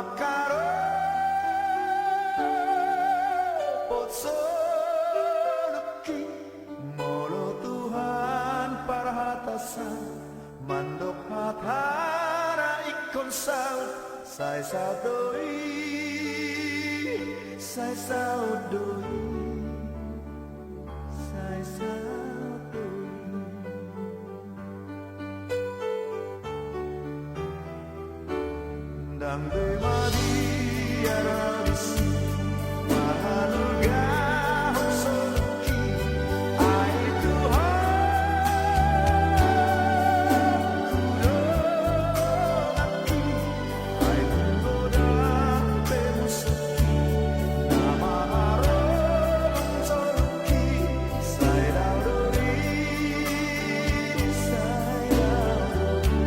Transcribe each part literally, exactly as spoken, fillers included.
Mangkaropot soluki, molo Tuhan parhatasan, mandok hatana ingkon saut, sai saut do i, sai saut do i, sai saut do i. Ndang be mabiar bisi, mahalga soluki, ai Tuhan, hudongaki, ai tung godang pe musuhki, na maharorot soluki, sai dao do i, sai dao do i.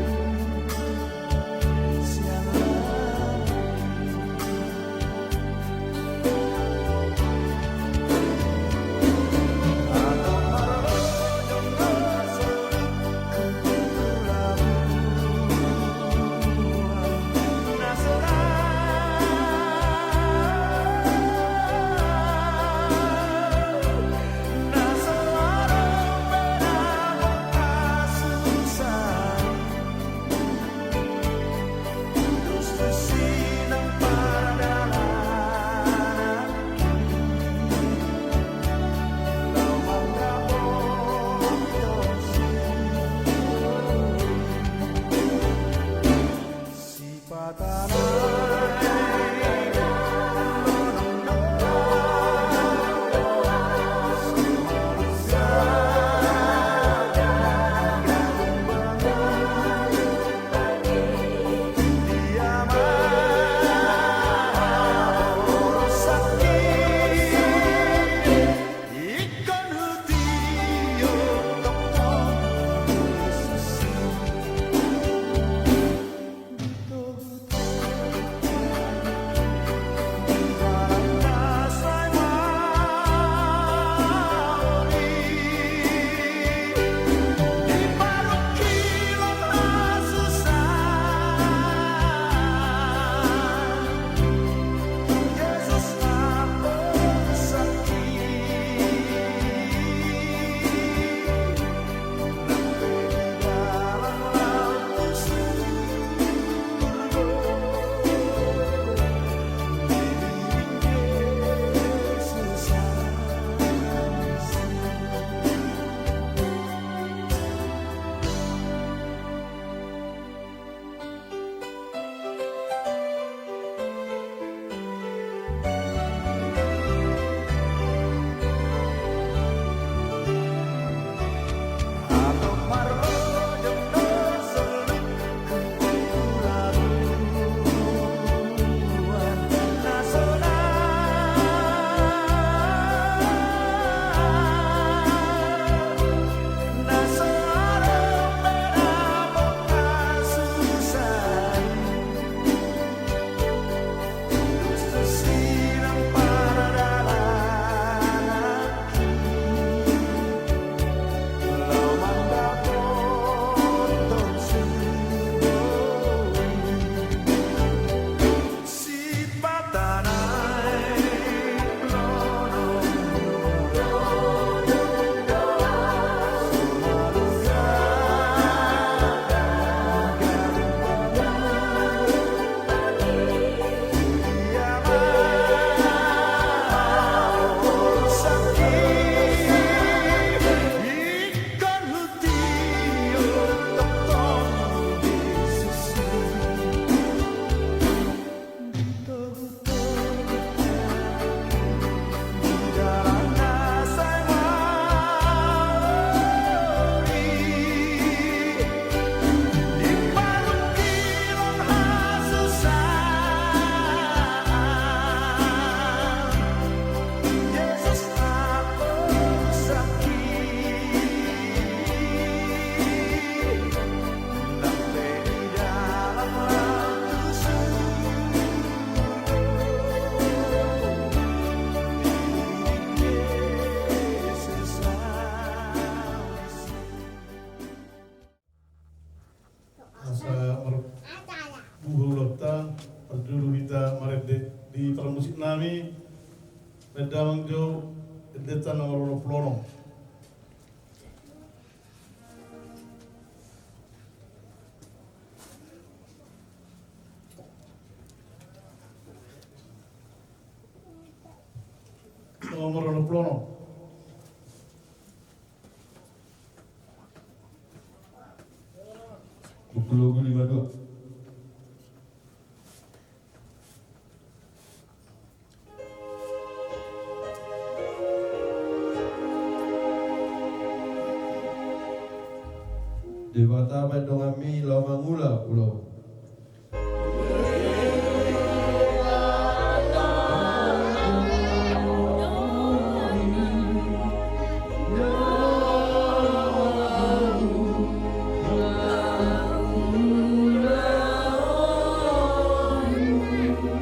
Marende di parmusik nami, marende ma jo, endenta nomor onom pulu onom. Nomor onom pulu onom. Buku logo lima dua. Debata bahen donganmi laho mangula ulaon.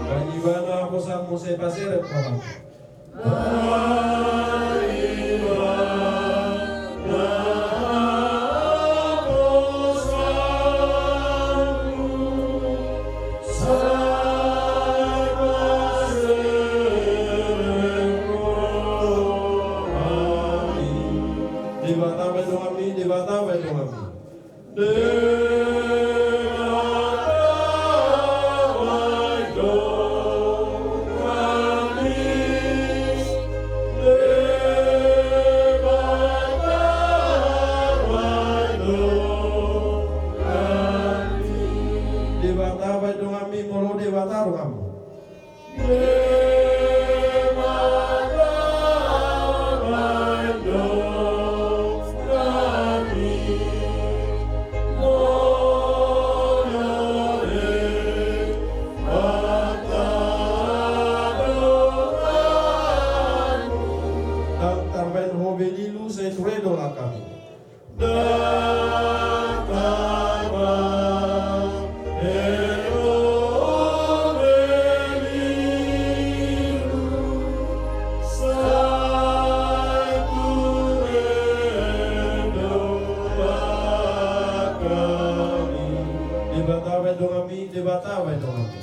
Bahen ibana haposanmu sai paserep ma. Debata bahen donganmi, Debata bahen donganmi. Debata bahen donganmi, Debata bahen donganmi. Debata bahen donganmi, molo Debata donganmu. Debata bahen donganmi, molo Debata donganmu. Ndang tarbahen ho be lilu, sai ture do langkami. Debata bahen donganmi, Debata bahen donganmi. Debata bahen donganmi, Debata bahen donganmi.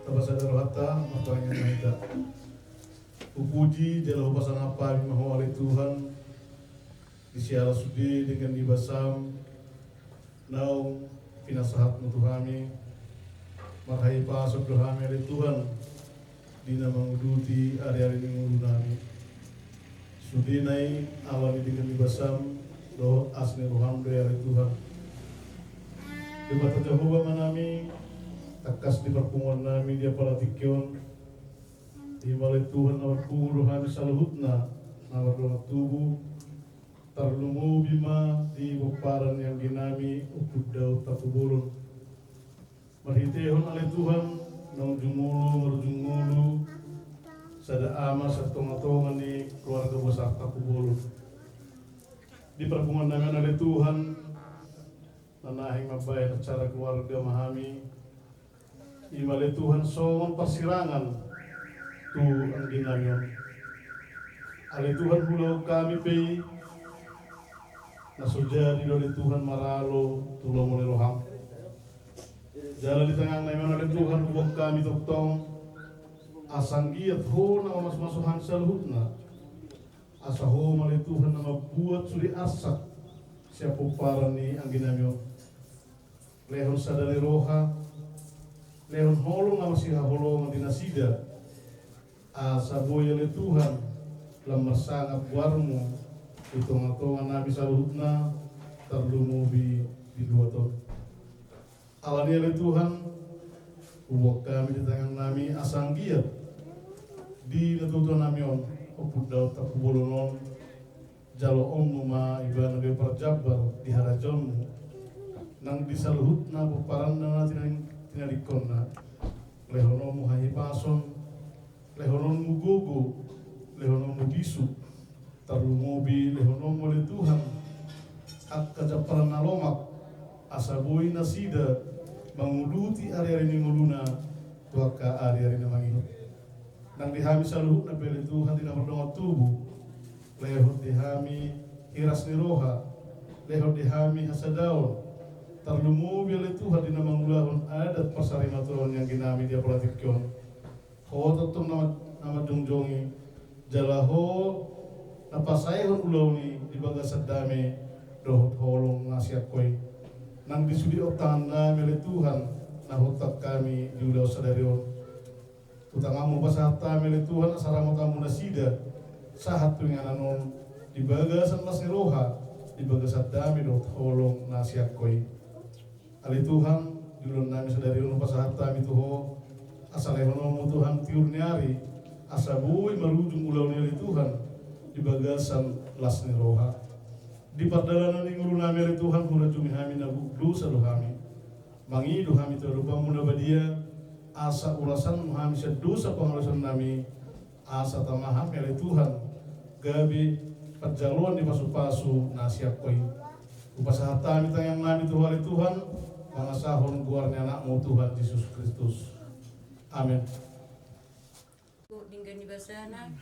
Tapasada rohanta, martangiang ma hita. Hupuji jala hupasangap hami ma Ho ale Tuhan, di siala sude denggan ni basam, naung pinasahatmu tu hami, marhahipason do hami ale Tuhan, di na manguduti ari-ari ni ngolu nami. Sude nai ala ni denggan ni basam, dohot asi ni roham do i ale Tuhan. Debata Jahowa ma nami, tangkas di parpunguan nami di apala tingki on, i ma ale Tuhan na marpungu do hami saluhutna, na mardongan tubu, tarlumobi ma di pomparan ni anggi nami Ompu Daud Tampubolon. Marhitehon ale Tuhan, naung jumolo marujung ngolu, sada ama sian tonga-tonga ni keluarga besar Tampubolon. Di parpunguan nami on ale Tuhan, na naeng mambahen acara keluarga ma hami, i ma ale Tuhan songon parsirangan tu anggi nami on. Ale Tuhan, huulahon hami pe i, na so jadi do ale Tuhan maralo tu lomo ni roham. Jala di tangan nami on ale Tuhan, huboan hami tongtong, asa anggiat Ho na mamasu-masu hami saluhutna. Asa Ho ma ale Tuhan na mambuat sude arsak sian pomparan ni anggi nami on. Lehon sada ni roha, lehon holong na masihaholongan di nasida. Asa boi ale Tuhan, lam marsangap goarmu di tonga-tonga nami saluhutna, tarlumobi di luat on. Alani i ale Tuhan, huboan hami di tangan nami asa anggiat di natuatua nami on, Ompu Daud Tampubolon on, jaloonmu ma ibana gabe parjambar di harajaonmu nang di saluhutna pomparanna na tinadingkonna. Lehononmu hahipason, lehononmu gogo, lehononmu bisuk, tarlumobi lehononmu ale Tuhan angka jampalan na lomak, Asa boi nasida manguduti ari-ari ni ngoluna tu angka ari-ari na mangihut. Nang di hami saluhutna pe ale Tuhan di na mardongan tubu, lehon di hami hiras ni roha, lehon di hami hasadaon, tarlumobi ale Tuhan di na mangulahon adat parsarimatua ni anggi nami di apala tingki on. Ho tongtong na, na manjongjongi, jala ho na pasaehon ulaon i di bagasan dame dohot holong na sian ho i. Nang di sude on tangan nami ale Tuhan, na huontak hami di ulaon sadari on. Tu tanganmu pasahat hami ale Tuhan asa ramotanmu nasida sahat tu inganan on di bagasan las ni roha, di bagasan dame dohot holong na sian ho i. Ale Tuhan, di ulaon nami sadari on hupasahat hami tu ho, asa lehononmu Tuhan tiur ni ari, asa boi marujung ulaon i ale Tuhan, di bagasan las ni roha. Di pardalanan ni ngolu nami ale Tuhan, hurajumi hami na gok dosa do hami. Mangido hami tu adopanmu na badia, asa ulasanmu hami sian dosa pangalaosion nami, asa tama hami ale Tuhan, gabe panjaloan ni pasu-pasu na sian ho i. Hupasahat hami tangiang nami tu ho ale Tuhan, mangasahon goar ni anakmu Tuhan Jesus Kristus. Amen. Denggan ni basana,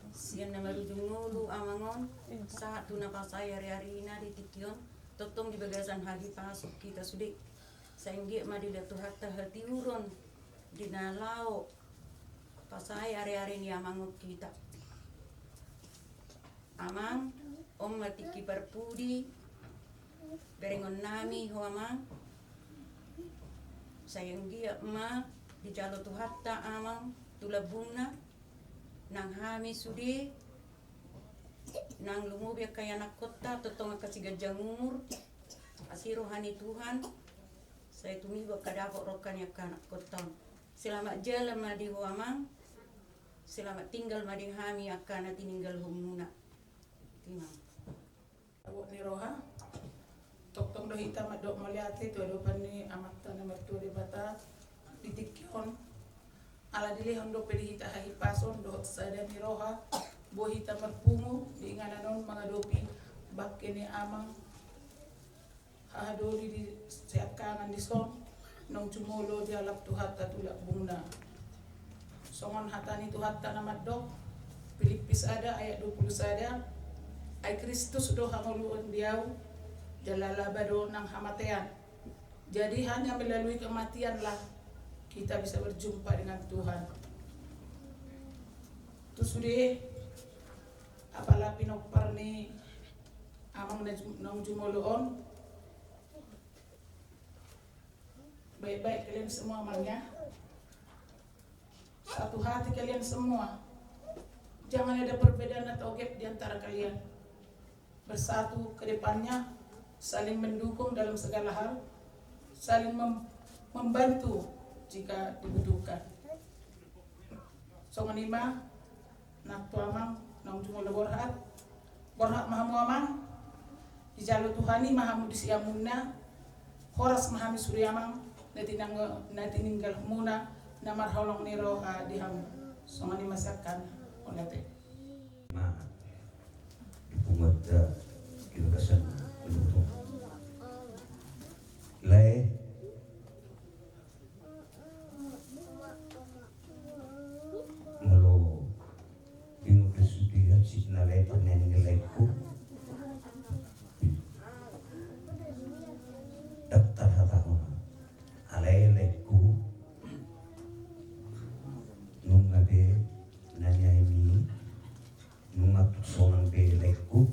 sian na marujung ngolu amang on, sahat tu na pasae ari-arina di tingki on, tongtong di bagasan hahipason hita sude. Sai anggiat ma dilehon Tuhanta hatiuron di na laho pasae ari-ari ni amang on hita. Amang, on ma tingki parpudi berengon nami ho amang. Sai anggiat ma dijalo Tuhanta amang tu lambungna, nang hami sude, nang lumobi angka ianakkonta, tongtong angka siganjang umur, asi roha ni Tuhan, sai tumibu angka dapot rongka ni angka anakkonta on. Selamat jalan ma di ho amang. Selamat tinggal ma di hami angka na tininggalhonmuna. Timang. Dapot ni roha. Tongtong do hita mandok mauliate tu adopan ni Amanta na martua Debata di tingki on. Ala dilehon dope di hita hahipason dohot sada ni roha, boi hita marpungu di inganan on mangadopi bangke ni amang hahadoli di siangkangan dison, naung jumolo dialap Tuhanta tu lambungna. Songon hata ni Tuhanta na mandok, Pilipi sada ayat dua puluh sada, ai Kristus do hangoluan di ahu, jala laba do nang hamatean. Jadi hanya melalui kematianlah kita bisa berjumpa dengan Tuhan. Tu sude apala pinompar ni amang na ju-, naung jumolo on. Baik-baik kalian semua amang ya. Satu hati kalian semua. Jangan ada perbedaan atau gap di antara kalian. Bersatu ke depannya, saling mendukung dalam segala hal, saling mem-, membantu jika dibutuhkan. Songon i ma, nang tu amang, naung jumolo borhat. Borhat ma hamu amang, dijalo Tuhan i ma hamu di siamunna, horas ma hami sude amang, na tinanggo-, na tininggalmuna, na marholong ni roha di hamu. Songon i ma siangkanna, mauliate. Ma, di punguanta, di bagasan, di bagasan. Lae, Molo ingot do sude hansit na lae, pernah ni laengku. Daptar hatahon. Alai laengku, nunga be na niaimi. Nunga tung sonang be laengku.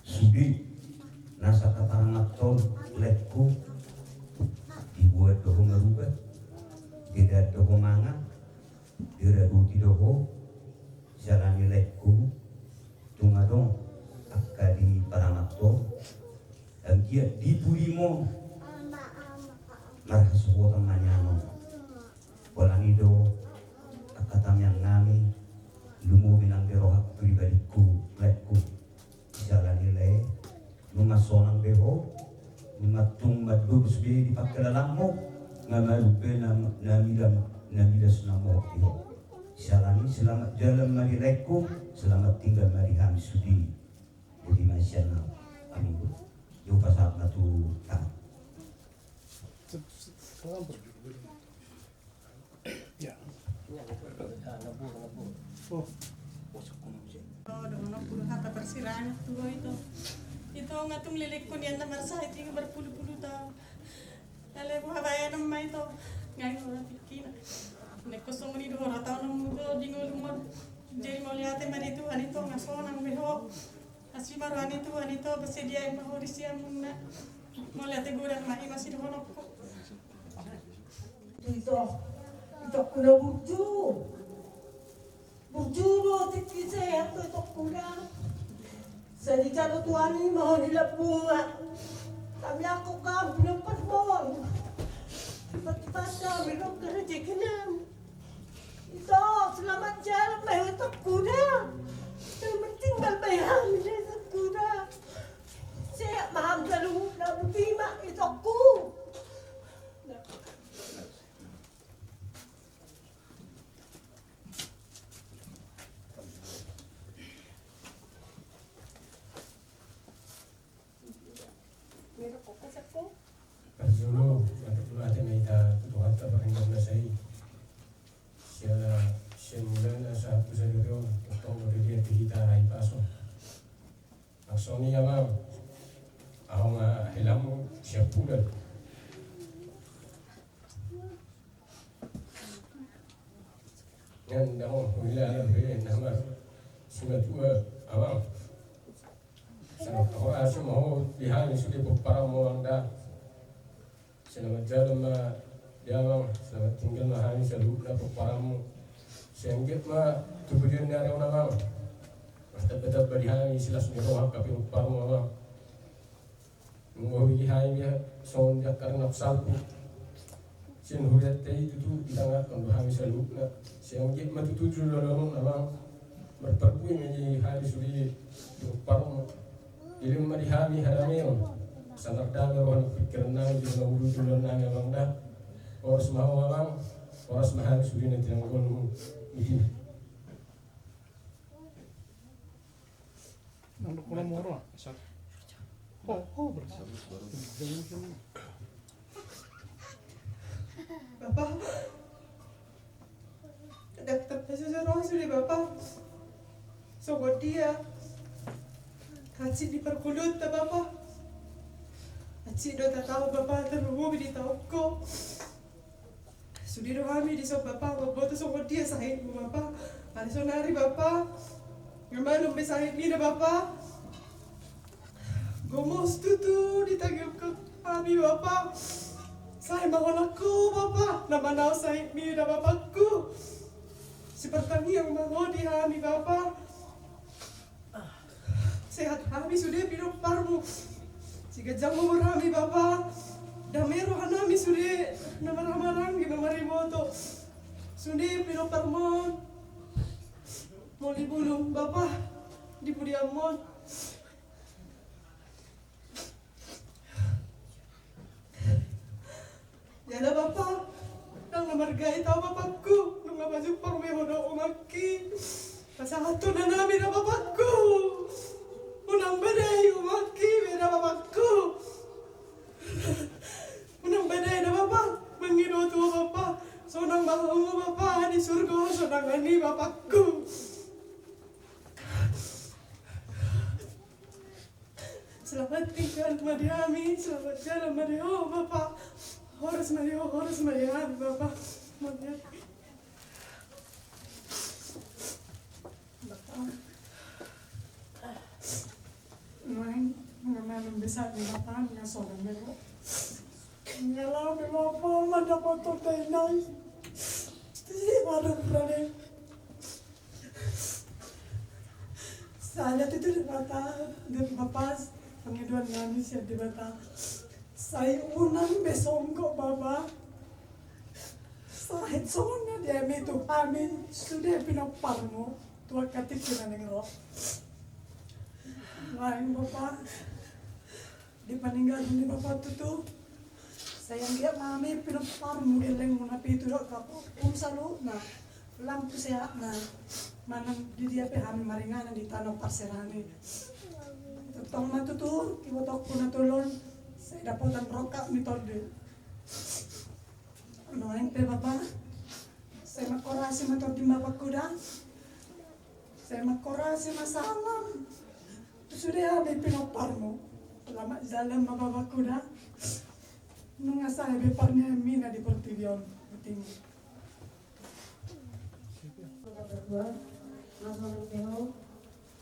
Sude nasa paramanta on laengku. Diboan do ho marubat, didalan do ho mangan, diradoti do ho. Siala ni laengku, tung adong angka di paramanta on. Anggiat di pudimu marhasohotan ma nian on. Pola ni do angka tangiang nami, lumobi nang di rohangku, pribadingku, laengku. Siala ni lae, nunga sonang be ho, nunga tung mandobus be di pangkilalanmu, nga malum be na, na mida, na mida sonang mohop di ho. Siala ni, selamat jalan ma di laengku, selamat tinggal ma di hami sude. Jadi ma sian na, anu, jo pasahat ma tu tangan. Oh, dongan, hata parsirangan tu ho, ito. Ito nga tung lelengku nian na marsahit i nga marpulupulu taon. Alai boha baenon ma, ito. Nga i hona tingkina. Nengkon songon i do hona taon na mudo di ngolumon. Jadi mauliate ma di Tuhan, ito, nga sonang be ho. Asi ma roha ni Tuhan, ito, bersediain ma ho di siamunna. Mauliate godang ma i masidohononku. Ito, itokku na burju. Burju do tingki sehat do itokku na. Sai dijalo Tuhan i ma ho di lambungan. Hami angkup hami na parmon. Tipat-tipat hami dok rejekinami. Ito, selamat jalan ma ho itokku na. Selamat tinggal ma hami na itokku na. Sehat ma hami saluhutna, boti ma itokku. Parjolo, mauliate ma hita tu Tuhanta parjolo na sai. Siala sian mulana sahat tu sadari on, tongtong do didia pe hita hahipason. Langsung i, Amang. Ahu ma helammu siampudan. Nian dang huhilala be nama simatua, Amang. Selamat horas ma ho di hami sude pomparanmu, Amang, da. Selamat jalan ma di Amang, selamat tinggal ma hami saluhutna pomparanmu. Sai anggiat ma tu pudian ni ari on, Amang, martambatamba di hami silas ni roha angka pinomparmu, Amang. Nunga hubege hami be songon di angka na salpu sian hurianta i, tutu ditangankon do hami saluhutna. Sai anggiat ma tutu joloan on, Amang, marparbue ma di hami sude di pinomparmu. Dilehon ma di hami hadameon, asa mardame roha nang pingkirannami, jolo na ulu joloannami, Amang, da. Horas ma ho, Amang. Horas ma hami sude na tinanggolmu. Ito. Nang dokter moro. Oh, oh, ber- Bapa, dapot na so ro sude, Bapa. Songon dia? Hansit di parngoluonta, Bapa. Hansit do tataon, Bapa, tarlumobi di taon on. Sude do hami dison, Bapa, mamboto songon dia sahitmu, Bapa. Alai saonari, Bapa, nga malum be sahitmi na, Bapa. Gomos tutu ditangihon hami, Bapa. Sai ma holangku, Bapa, na manaon sahitmi na, Bapangku. Sipartangiang ma ho di hami, Bapa. Sehat hami sude pinomparmu. Siganjang umur hami, Bapa. Dame rohanami sude na marhahamaranggi mamariboto sude pinomparmu on. Molo di bulung, Bapa, di pudianmu on. Jala, Bapa, ndang na margait ahu, Bapangku, nunga pajumpang be ho dohot umangki. Pasahathon ma hami da, Bapangku. Unang badai umangki be da, Bapangku. Unang badai da, Bapa, mangido tu ho, Bapa. Sonang ma hamu, Bapa, di surgo, sonang ma hami, Bapangku. Selamat tinggal ma di hami, selamat jalan ma di ho, Bapa. Horas ma di ho, horas ma di hami, Bapa. Bapa. Naeng, nga malum be sahitmi, Bapa, nga sonang be ho. Nga laho be ho, Bapa, mandapothon dainang. Di madung rade. Sada tutu Debata, Debata, pangidoan nami sian Debata. Sai unang be songgop, Bapa. Sahit songon na diame tu hami sude pinomparmu tu angka tingki na naeng ro. Naeng, Bapa. Di paninggalhon ni Bapa tutu, sai anggiat ma hami pinomparmu, gellengmu na pitu dohot kapompum saluhutna, lam tu sehatna, manang di dia pe hami maringanan di tano parserahan i. Tongtong ma tutu, ibotongku na tolu on, sai dapotan rongkap ni tondi. Nuaeng pe bapa, sai mangkorasi ma tondi bapakku da. Sai mangkorasi ma salam tu sude abei pinomparmu. Selamat jalan ma bapakku da. Nunga sae be parniainmuna di portibi on. Botima. Bapak tua, masuk angin beho.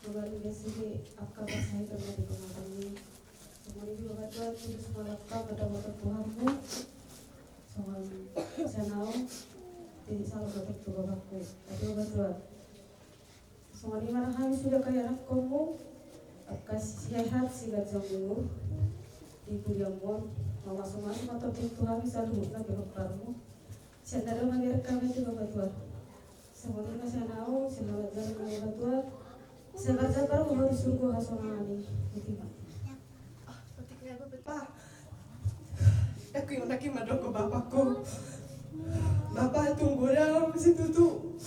Coba di besi di angka bahasa itu nanti pematannya. Kemudian juga bapak tua itu semua lengkap ada bapak Tuhanmu. Songon sanau, jadi salam bapak tu bapakku. Tapi bapak tua. Songon i ma hami suda angka ianakkonmu, angka sehat siganjang umur di pudianmu on, mamasumasu ma tondi tu hami saluhutna pinomparmu. Sian na ro mabiar hami tu bapak tua. Songon i ma sian ahu, selamat jalan ma bapak tua. Sabar-sabar ma di surgo hasonangan i. Botima. Ndang huiondaki mandok bapakku. Bapa, tung godang situtu.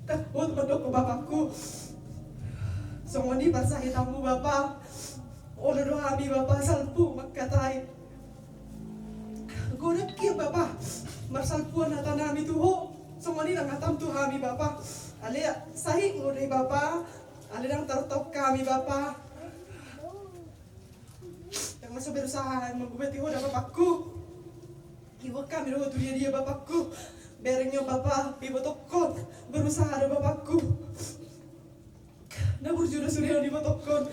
Ndang huhut mandok bapakku. Songon i parsahitanmu bapa. Olo do hami bapa salpu mangkatai. Godang hian bapa, marsalpuan hatanami tu ho, songon i nang hatam tu hami bapa. Alai sahit do i bapa, alai ndang tartaon hami bapa. Ndang na so berusaha hami mangubati ho da bapakku. Iboan hami do ho tu dia-dia bapakku. Bereng ni on bapa, ibotokkon, berusaha do bapakku. Na burju do sude on ibotokkon.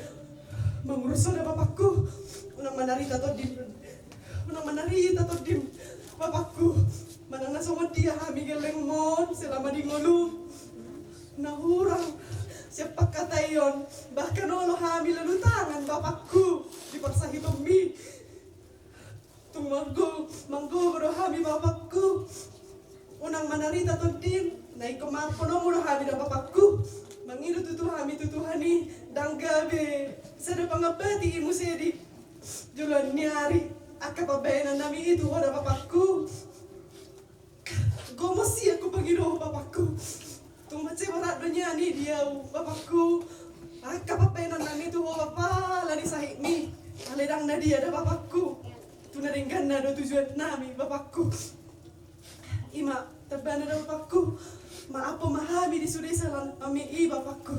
Mangurus ho da bapakku. Unang manarita tondim. Unang manarita tondim. Bapakku. Manang na songon dia hami gellengmon selama di ngolum. Na hurang sian pangkataion. Bahkan olo hami lalu tangan bapakku. Di parsahitonmi. Tung manggo, manggogo do hami bapakku. Unang manarita tondim, na ingkon maafhononmu do hami da bapakku. Mangido tutu hami tu Tuhan i, ndang gabe sada pangambati i muse di joloan ni ari. Angka pambahenannami i tu ho da bapakku. Gomos i anggo pangidohon bapakku. Tung mansai borat do nian i di ahu bapakku. Angka pambahenannami tu ho bapa ala ni sahitmi. Alai ndang na dia da bapakku. Tu na dengganna do tujuannami bapakku. I ma tambana da bapakku. Maafhon ma hami di sude salanami i bapakku.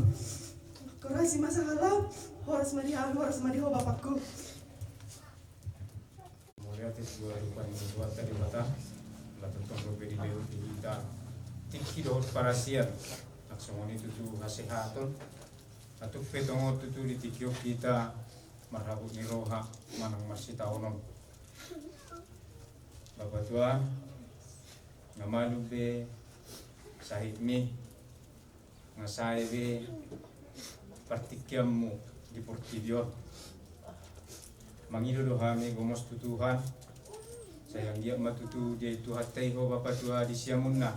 Mangkorasi ma salam. Horas ma di hami, horas ma di ho bapakku. Mauliate tu Tuhan, Tuhan Debata, na tongtong dope dilehon di hita tingki dohot parasian, nang songon i tutu hasehaton, na tung pe tongon tutu di tingki on hita marhabot ni roha manang marsitaonon. Bapa Tuhan, na malum be sahitmi, nga sae be partingkianmu di portibi on. Mangido do hami gomos tu Tuhan, sai anggiat ma tutu diain Tuhanta i ho Bapa Tua di siamunna.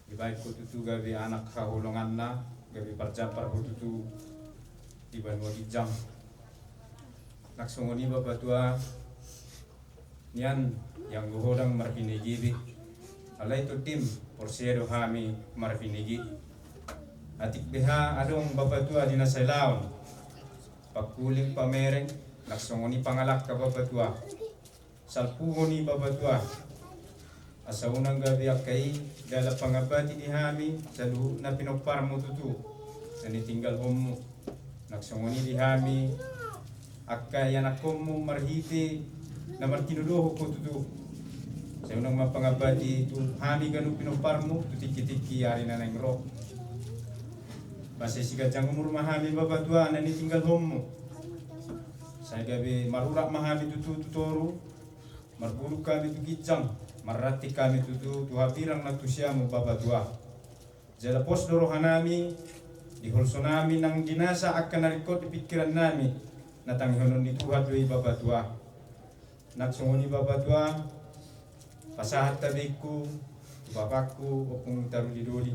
Dibaen ho tutu gabe anak haholonganna, gabe parjambar ho tutu di banua ginjang. Nang songon i Bapa Tua, nian ianggo ho ndang marbinege be. Alai tondim porsea do hami marbinege. Atik beha adong Bapa Tua di na sailaon, pangkuling pamereng, nang songon i pangalangka Bapa Tua. Salpuhon i Bapa Tua. Asa unang gabe angka i dalan pangambati di hami saluhutna pinomparmu tutu na nitinggalhonmu. Nang songon i di hami angka ianakkonmu marhite na martinodohon ho tutu. Sai unang ma pangambati tu hami ganup pinomparmu tu tingki-tingki ari na naeng ro. Mansai siganjang umur ma hami Bapa Tua na nitinggalhonmu. Sai gabe marurat ma hami tutu tu toru. Marbulung hami tu ginjang, marranting hami tutu tu hambirang nang tu siamun Bapa Tua. Jala pos do rohanami, di holsonami nang di nasa angka na ringkot di pingkirannami, na tangihonon ni Tuhan do i Bapa Tua. Nang songon i Bapa Tua, pasahat tabengku tu bapakku Ompung Taruli Doli.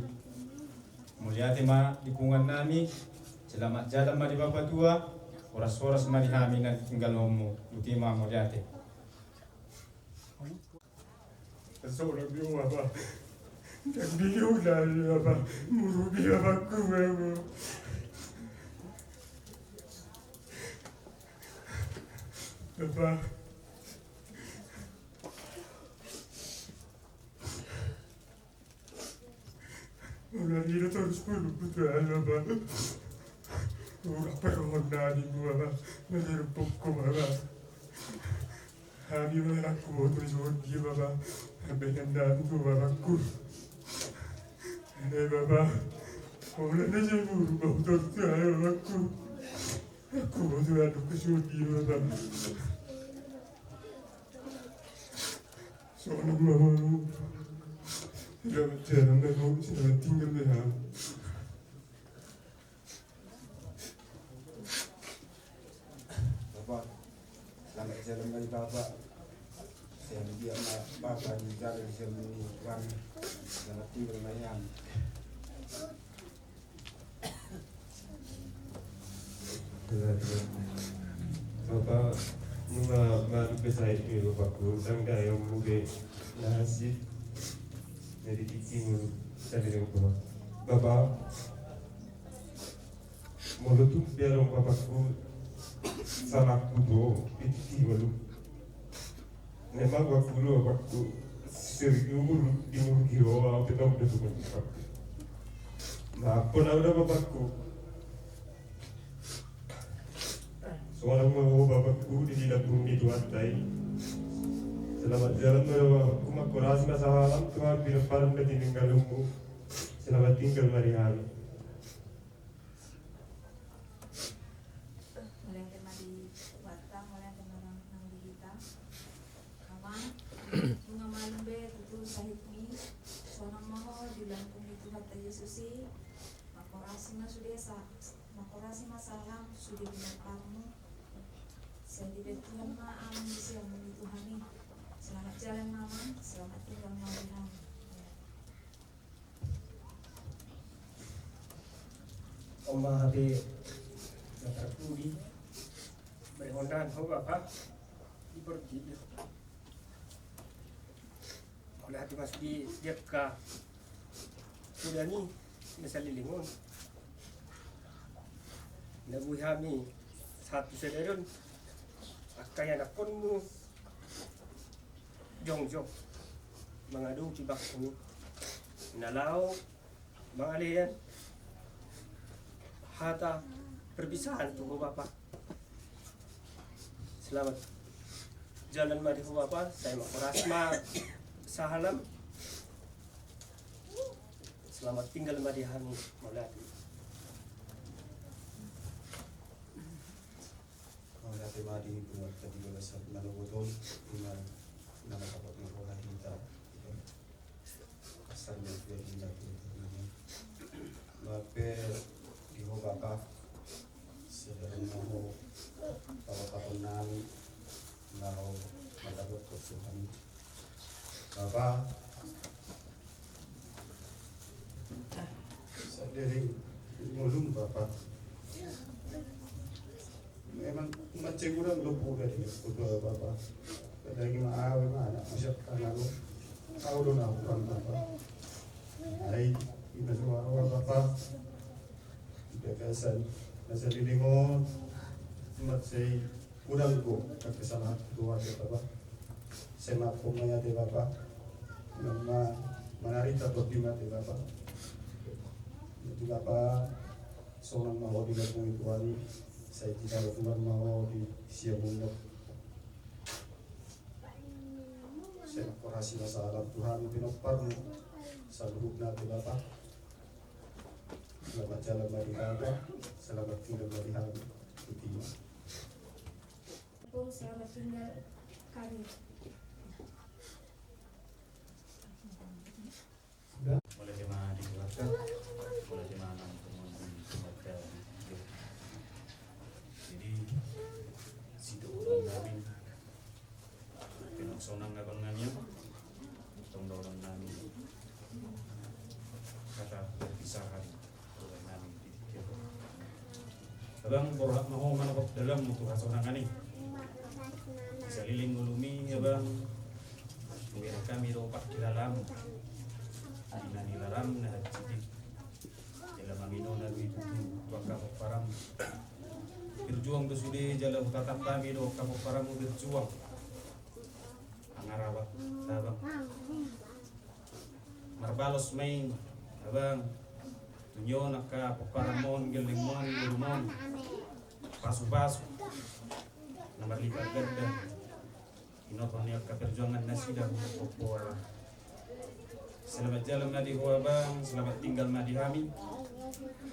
Mauliate ma di punguannami, selamat jalan ma di Bapa Tua, horas-horas ma di hami na nitinggalhonmu. Botima, mauliate. Solang di bapa. Ndang bingung lagi bapa. Murupi bapakku bapa. Bapa. Mauliate ma torus tu Tuhan, Bapa. Urak parhon nami, Bapa. Majar pokok, Bapa. Hami ma rangku boto songon dia, Bapa. Ambekan nami tu bapakku. Ane, Bapa. Mauliate ma sai buruk, Bapa, torus tu Tuhan, Bapakku. Rangku boto songon dia, Bapa. Sonang ma ho. Selamat jalan ma ho, selamat tinggal ma ho. Bapa, selamat jalan ma di Bapa. Selamat dia ma Bapa di jalan, selamat di Tuhan. Selamat tinggal ma ho. Bapa, nunga malum be sahat i, Bapakku, sanggayo mu be na hansit. Jadi tingki mulu tadi dengan Bapa. Bapa, molo tung be adong, Bapakku, salahku do, di tingki mulu. Memang waktu dulu, waktu sering umur di umur kiro, aku tahu udah semua. Nah, apa nak udah, Bapakku? Sonang ma ho, Bapakku, di lambung ni Tuhanta i. Selamat jalan ma ho, Bapakku, mangkorasi ma sahalam, Tuhan, pinomparan di tinggalmu. Selamat tinggal ma di hami. Mauliate ma di Tuhanta, mauliate ma nang di hita. Amang, nunga malum be tutu sahitmi, sonang ma ho di lambung ni Tuhanta Jesus i, mangkorasi ma sude sa-, mangkorasi ma sahalam sude pinomparmu, sai dibaen Tuhan ma amu ni siamun ni Tuhan i. Selamat jalan ma, Amang, selamat tinggal ma di hami. On ma hape na tarpudi, berhonda ho, Bapa, di portibi. Mauliate ma sude di angka poda ni na saleleng on. Na boi hami sahat tu sadari on, angka ianakkonmu jongjong mangadopi bangso i, na laho mangalean hata perpisahan tu ho, Bapa. Selamat jalan ma di ho, Bapa, sai mangkorasi ma sahalam. Selamat tinggal ma di hami, mauliate. Mauliate ma di Tuhan, di bagasan na manogot on, di na, na manogot ni roha hita. Asal na tuan di na tuan. Mauliate di ho, Bapa, sadari on na ho papapaton nami, na ho mandapothon Tuhan. Bapa, sadari ngolum, Bapa. Memang mansai godang do poda di ho, Bapa. Kadang ima awe ma anak, masiak tangan lo. Au do na hurang, Bapa. Ai ima suara, Bapa. Di bagasan na saleleng on, mansai godang do angka kesalahan tu ho ate, Bapa. Sai maaf ma i ate, Bapa. Memang manarita tondi ma ate, Bapa. Jadi, Bapa, sonang ma ho di lambung ni Tuhan i, sai ditaruhon Tuhan ma ho di siamun on. Sai mangkorasi ma sahalam, Tuhan, pinomparmu saluhutna ate, Bapa. Selamat jalan ma di Bapa, selamat tinggal ma di hami. Itulah. Bung, selamat tinggal kami. Mauliate ma di keluarga, mauliate ma nang tongon di keluarga. Jadi, situ ulang kami. Pinungsonang abang nami, tong dohonon nami hata perpisahan, dohonon nami di tiap. Abang, borhat ma ho manopot dalanmu tu hasonangan i. Saleleng ngolumi, abang, hubereng hami do parkilalaanmu. Di na nilaram na hansit i. Jala mangido na dui tutu tu angka pomparanmu. Pir Juang do sude jala hutatap hami do angka pomparanmu berjuang. Angarabat, Abang. Marbalos ma i, Abang. Tunjona angka pomparanmon, gellengmon, ngolumon. Pasupasu na marlipat ganda. Inoto ni angka perjuangan nasida, Abang. Selamat jalan ma di ho, Abang, selamat tinggal ma di hami.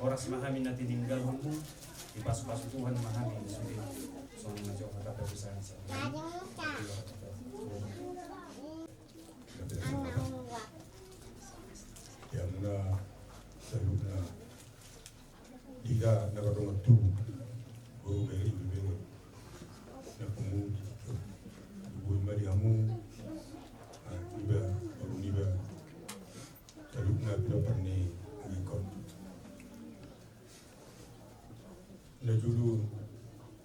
Horas ma hami na tininggalhonmu. Dipasupasu Tuhan ma hami sude. Songon i ma jo hata perpisahan. Di hamuna saluhutna, di hita na mardongan tubu, boru, bere, ibebere, na pungu, tubu ma di hamu, ah, iba, boru niba, saluhutna pinompar ni anggingkon. Na jolo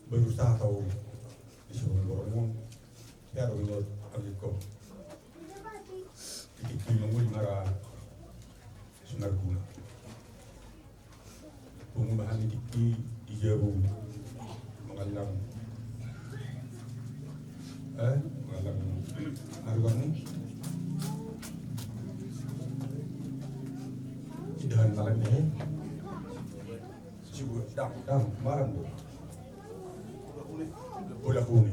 berusaha tau di songon borngin, ya, ro ngot anggingkon. Di tingki mangoli mara si Marguna. Pungu ma hami di tingki di jabu mangallang. Eh, mangallang marguna. Indahan malam ni, eh. Sibu, dang, dang, malam do. Bola kune.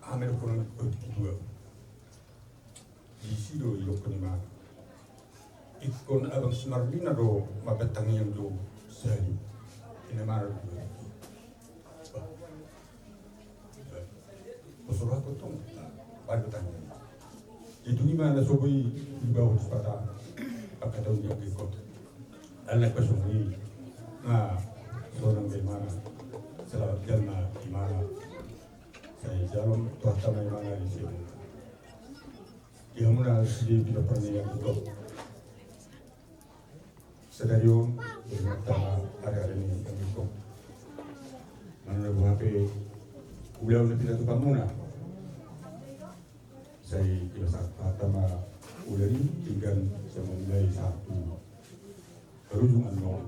Ame do kono, oh, dua. Disi do idokkon imana. Ingkon abang si Marlina do mambahen tangiang tu sahali. Inna imana do. Bah. Bah. Poso rohangku tong. Bah, tangiang. Jadi ima na so boi dibahen sipata angka taon ni anggingkon. Alai pas songon i. Nah, sonang be imana. Selamat jalan ma imana. Sai jalo Tuhanta ma imana di si hamu. Di hamuna sude pinompar ni anggingkon. Sadari on, di mata ari-ari ni anggingkon. Manang na boha pe ulaon na pinatupa muna. Sai dipasahat Tuhanta ma ulaon i, denggan sai mamulai sahat tu parujung annon.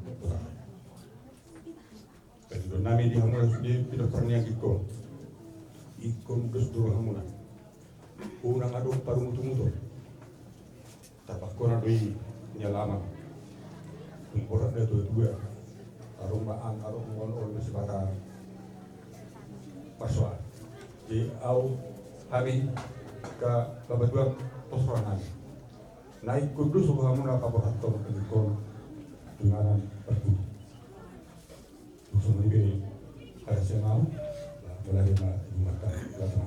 Pangidoan nami di hamuna sude pinompar ni anggingkon. Ingkon dos do rohamuna. Unang adong parumutumuton. Tarpangkona do i ni alaman. Tung borhat do tuatua. Adong ma an, adong ma on, on do sipata marsoal. Jadi au, hami angka bapa tuang, pos roha nami. Na ingkon dos rohamuna paborhathon anggingkon tu inganan partubu. Songon i be, hata sian au, mulai ma di mata, mata.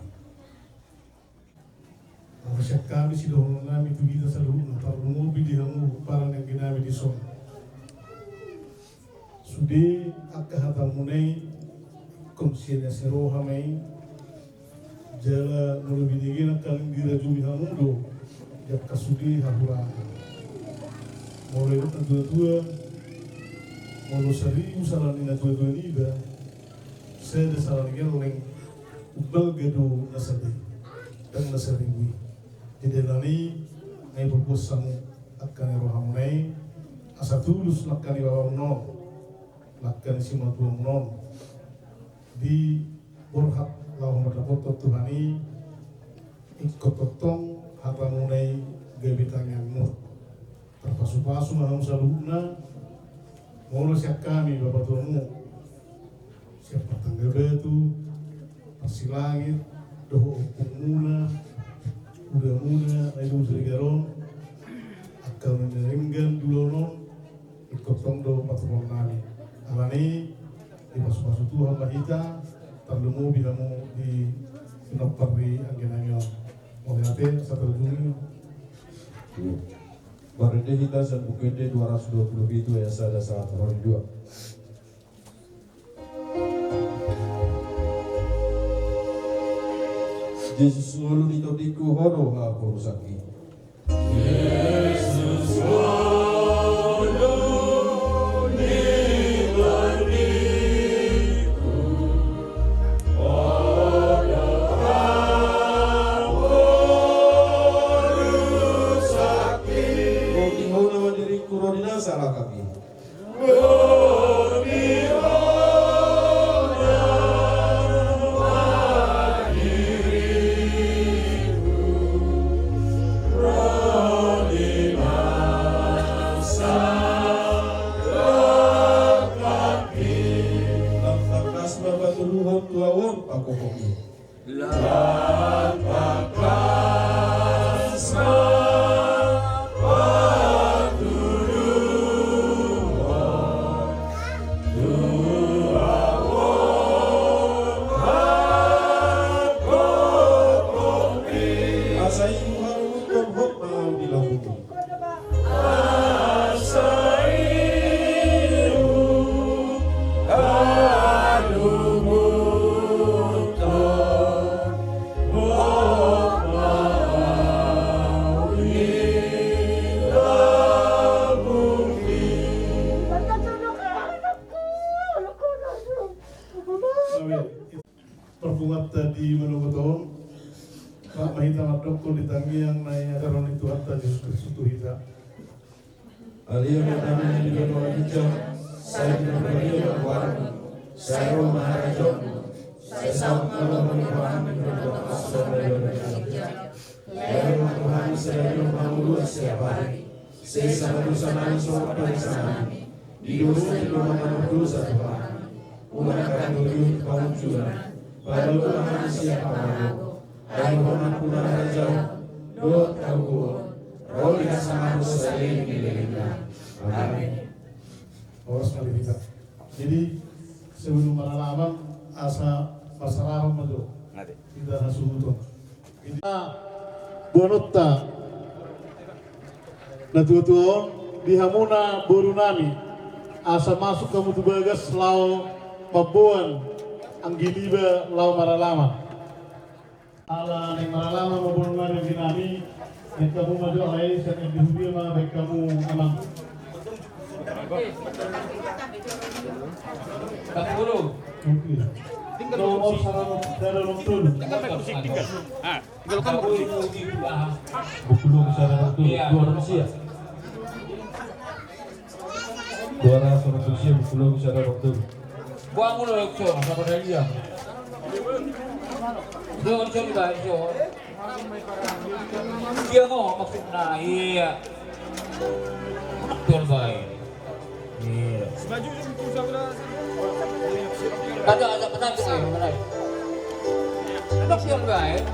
Molo sian hami sidohonon nami tu hita saluhutna, tarlumobi di hamu pomparan ni anggi nami dison. Sude angka hatamuna i, ingkon sian asi roha ma i, jala molo binege nangkaning dirajumi hamu do di angka sude hahurang. Molo didok natuatua, molo saribu sala ni natuatua niba, sada sala ni gelleng, umbalga do na sada i, ndang na saribu i. Jadi alani i, nunga ipos hamu angka ni rohamuna i, asa tulus nangkaning bapamuna on, nangkaning simatuamuna on. Di borhat laho mandapothon Tuhan i, ingkon tongtong hatamuna i gabe tangiangmuna. Tarpasupasu ma hamu saluhutna, molo sian hami bapa tuamu, sian partangga batu, parsilangit, dohot ompungmuna, udamuna, na i do sarigaron, angka na denggan di ulaon on, ingkon tong do paturhon nami. Alani i, dipasupasu Tuhan ma hita, tarlumobi hamu di pinompar ni anggi nami on. Mauliate, asa tarjunjung. Marende hita sian Buku Ende dua ratus dua puluh pitu ayat sada sahat tu dua. Jesus, ngolu ni tondingku, Ho do haporusangki. Jesus, ngolu ni tondingku, Ho do haporusangki. Boti Ho nama diringku, ro di na salahangki. Boti Ho. Patuluhon tu ahu on pangkokopi. Lam tangkas ma patuluhon tu ahu on pangkokopi. Asa i huhalungunhon hot ma ahu di lambungmu. Asa i huhalungunhon hot ma ahu di lambungmi. Amin. Parpunguanta di Manogot on, rap ma hita mandok di tangiang na niajarhon ni Tuhanta Jesus Kristus tu hita. Ale Amanta na di banua ginjang, sai pinarbadia ma goarmu, sai ro ma harajaonmu, sai saut ma lomo ni roham di banua tonga songon na di banua ginjang. Bere ma tu hami sadari on hangoluan siapari. Sesa ma dosa nami songon panesanami di dosa ni dongan na mardosa tu hami. Unang hami togihon tu pangunjunan. Palua ma hami sian pangago. Ai Ho ma nampuna harajaon dohot hagogoon ro di hasangapon saleleng ni lelengna. Amin. Horas ma di hita. Jadi sebelum maralaman asa marsalaman ma jo. Hita hasuhuton. Boanonta na tuatua on di hamuna borunami, asa masuk hamu tu bagas laho mamboan anggi niba laho maralaman. Ala naeng maralaman ma borunami angginami, baen hamu ma jo, alai sian Ende Hudia ma baen hamu, Amang. Empat puluh. Oke. Nomor sada, sada onom tolu. Tinggal empat puluh tinggal. Ah, tinggal kamu. Empat puluh sada onom tolu. Iya. Dua ratus sia. Dua ratus onom puluh sia, empat puluh sada onom tolu. Buang mulu, Cok, sama dia. Cok, Cok, Cok. Dia mau maksudna, iya. Betul, baik. Iya. Ada, ada, benar, benar, benar. Betul, baik.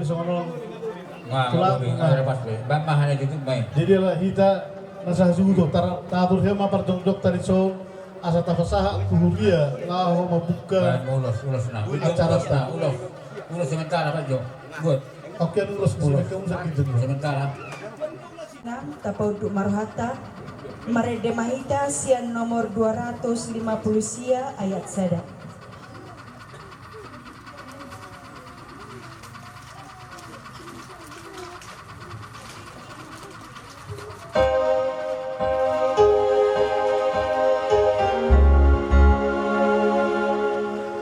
Songon on. Jadi ala hita na sahasuhuton, tar-, tatur hea ma parjongjongta dison, asa tapasahat tu huria laho mambuka acaranta. Ulos, ulos, ulos, ulos sementara, Pak Jo. Buat. Oke, ulos, ulos. Sementara. Enam, tapaunduk ma rohanta, marende ma hita sian nomor dua ratus lima puluh sia ayat sada.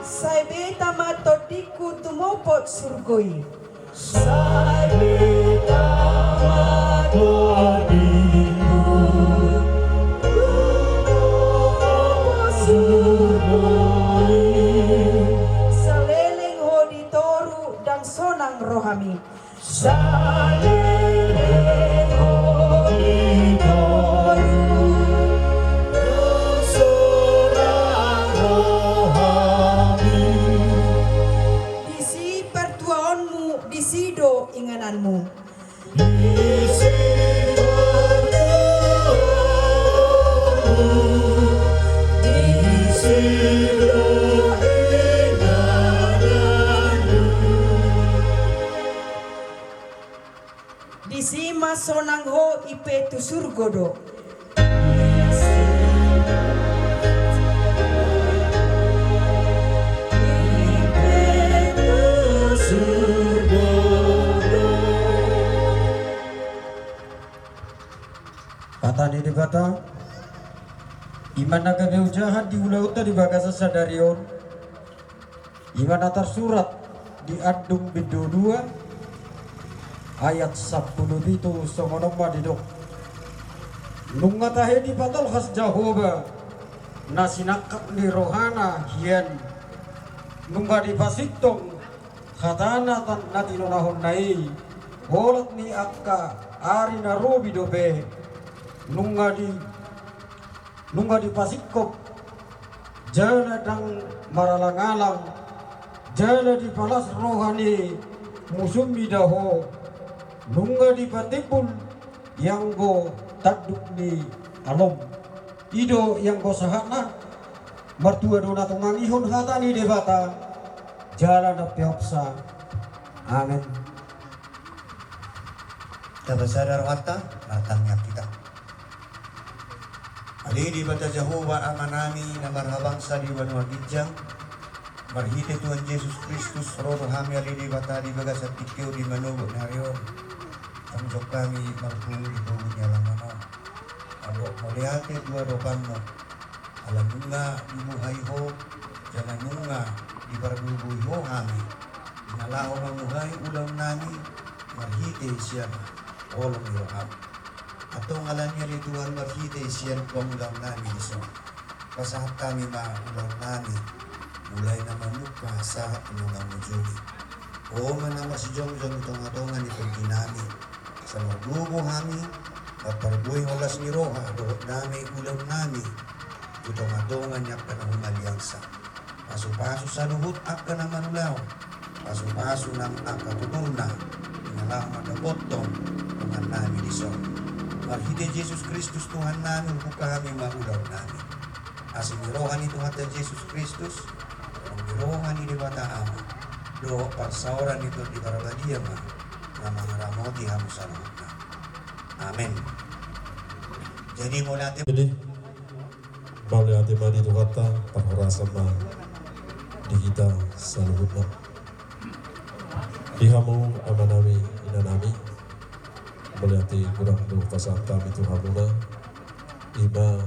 Sai beta ma tondingku tumopot surgo i. Sai beta ma tondingku tumopot surgo i. Saleleng ho di toru ndang sonang rohami. Saleleng ho di toru ndang sonang rohami. Disi partuaonmu, disi do ingananmu. Disi partuaonmu, disi do ingananmu. Disi ma sonang ho, i pe tu surgo do. Debata, ima na gabe ojahan di ulaonta di bagasan sadari on, ima na tarsurat di Andung bindu dua ayat sampulu pitu, songon on ma didok: Nunga tahe dipatolhas Jahowa na sinangkap ni rohana hian, nunga dipasintong hatana na tinonahonna i, holan ni angka ari na robi dope, nunga di nunga dipasingkop jala ndang maralangalang, jala dipalas roha ni musummi da ho, nunga dipatimbul ianggo tanduk ni alom. I do ianggo sahatna. Martua do na tumangihon hata ni Debata jala na peopsa. Amen. Tapasada rohanta, martangiang hita. Ale Debata Jahowa Amanami na marhabangsa di banua ginjang, marhite Tuhan Jesus Kristus ro do hami ale Debata di bagasan tingki on di manogot ni ari on. Tangkok hami marpungu di pungu ni alaman on. Anggo mauliate tu adopanmu, ala nunga dibuhai ho, jala nunga dipargogoi ho hami di na laho mambuhai ulaonnami marhite sian holong ni roham. Antong alani ale Tuhan marhite sian pangulaonnami dison, pasahat hami ma ulaonnami, mulai na mamungka sahat tu na mangujungi. Ho ma na marsijongjong di tongatonga ni tondinami, asa margogo hami, marparbue holas ni roha dohot dame ulaonnami tu tongatonga ni angka na humaliangsa. Pasupasu saluhut angka na marulaon, pasupasu nang angka tuturna, di na laho mandapothon dongannami dison. Marhite Jesus Kristus Tuhannami, hubuka hami ma ulaonnami. Asi ni roha ni Tuhanta Jesus Kristus, holong ni roha ni Debata Ama, dohot parsaoran ni Tondi Parbadia ma na mangaramoti hamu saluhutna. Amen. Jadi mauliate. Jadi mauliate ma di Tuhanta, parhorasan ma di hita saluhutna. Di hamu amanami, inanami, mauliate godang do pasahat hami tu hamuna. Ima